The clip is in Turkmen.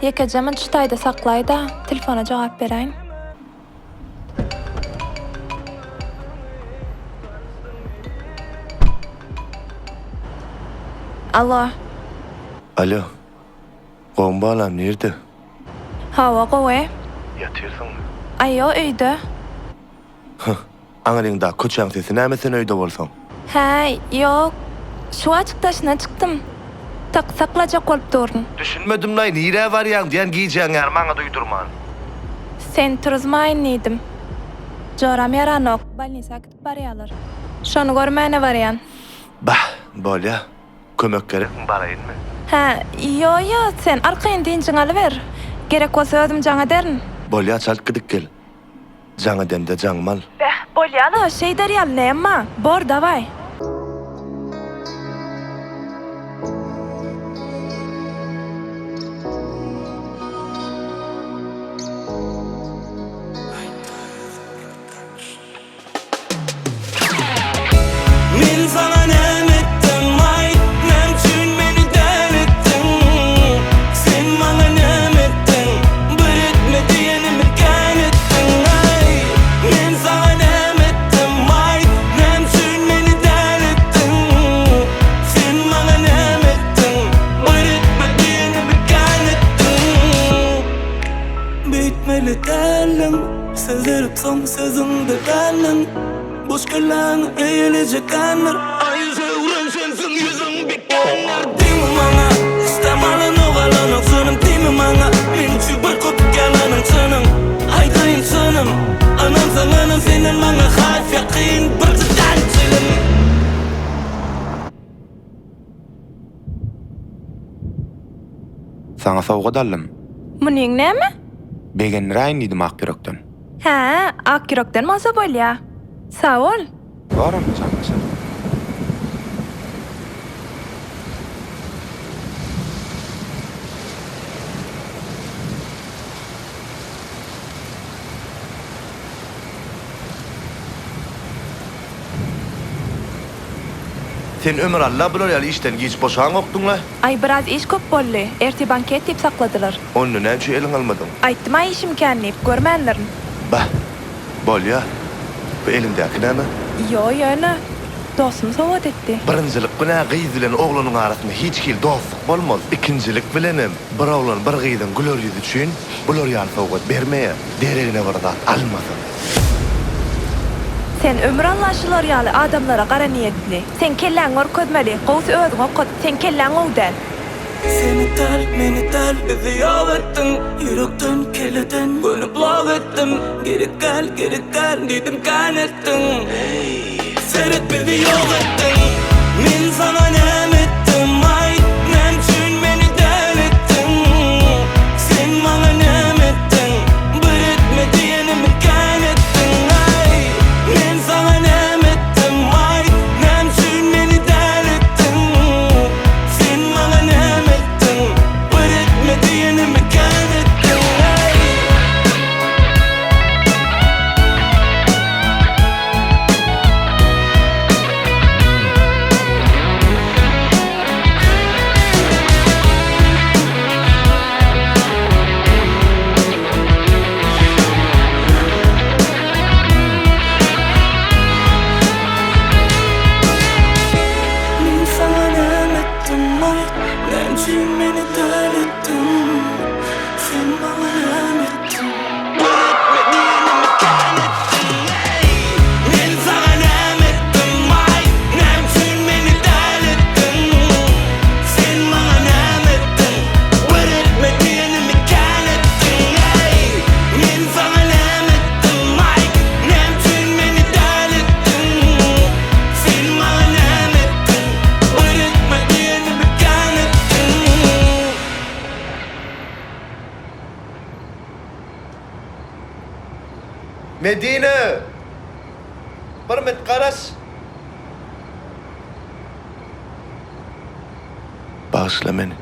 Ýekeje mün şu taýda saklaý-da, telefona jogap beräýin. Alo. Alo. Gowmy balam nirde? Hawa gowy. Ýatyrsyňmy? Aý ýok öýde. Huh. Aňryňdaky köçäň sesi näme sen öýde bolsaň? Hä, ýok. Şu wajyk daşyna çykdym. Taksi saklajak bolup durun. Düşünmedimlaý nirä barýaň diýen gijäň ýary maňa duýdurman. Seni turuzmaýyn diýdim. Joram ýaranok, bolnisa äkidip barýalar. Şony görmäne barýan. Bah, bolýa. Kömek gerekmi baraýynmy? Hä, ýo, ýo, sen arkaýyn dynjyňy alyber. Gerek bolsa özüm jaň ederin. Bolýa çalt gidip gel. Jaň edemde jaňymy al. Beh, bolýa-la, şeýder ýaly näme? Bor, dawaý. Men saňa näme etdim aýt Näme üçin meni däli etdiň Sen maňa näme etdiň Bir etme diýenimi kän etdiň aý Men saňa näme etdim aýt Näme üçin meni däli etdiň Sen maňa näme etdiň Bir etme diýenimi kän etdiň Beýtmeli däldiň Söz berip soň sözüňde galdyň Boş kelläňi eýelejek kändir. Aý zöwren sensiň ýüzüň bikändir. Diýme maňa istem alanok alanok çynym diýme maňa Men üçin bir köpük ýalanyň çynyň Aýdaýyn çynym Ynansaň ynan senden maňa has ýakyn bir jydan çilim. Saňa sowgat aldym. Munyň näme? Begendiräýin diýdim ak ýürekden. Hä, ak ýürekden bolsa bolýa. Sag bol. Bar onda jaňlaşarys. Sen ömüralla bular ýaly işden giç boşaňokdyň-la? Aý biraz iş köp boldy, ertir banket diýip sakladylar. Onda näme üçin eliňe almadyň? Aýtdym-aý işim kän diýip, görmändirin. Bah, bolýa. Bu eliňdäki näme? Ýo, ýöne, dostum sowgat etdi. Birinjilik bilen-ä gyz bilen oglanyň arasynda hiç hili dostluk bolmaz. Ikinjilik bilenem, bir oglan bir gyzyň güler ýüzi üçin bular ýaly sowgat bermeýär. Deregine bir zat almasa. Sen ömür Alla şular ýaly adamlara gara niýetli. Seň kelläňi görkezmeli, gowusy özüň okat, seň kelläň gowy däl. Seni däl, meni däl, bizi ýok etdiň Ýürekden, kelleden göni blok etdim Gerek däl, gerek däl diýdim kän etdiň Seret bizi ýok etdiň Men saňa näme etdim aýt Näme üçin meni däli etdiň Sen maňa näme etdiň Bir etme diýenimi kän etdiň aý Men saňa näme etdim aýt Näme üçin meni däli etdiň Sen maňa näme etdiň Bir etme diýenimi kän etdiň aý. Men saňa näme etdim aýt Näme üçin meni däli etdiň Sen maňa näme etdiň Bir etme diýenimi kän etdiň eý Men saňa näme etdim aýt Näme üçin meni däli etdiň Sen maňa näme etdiň Bir etme diýenimi kän etdiň eý Men saňa näme etdim aýt Näme üçin meni däli etdiň Sen maňa näme etdiň Bir etme diýenimi kän etdiň. Medine! Bir minut garaş! Bagyşla meni.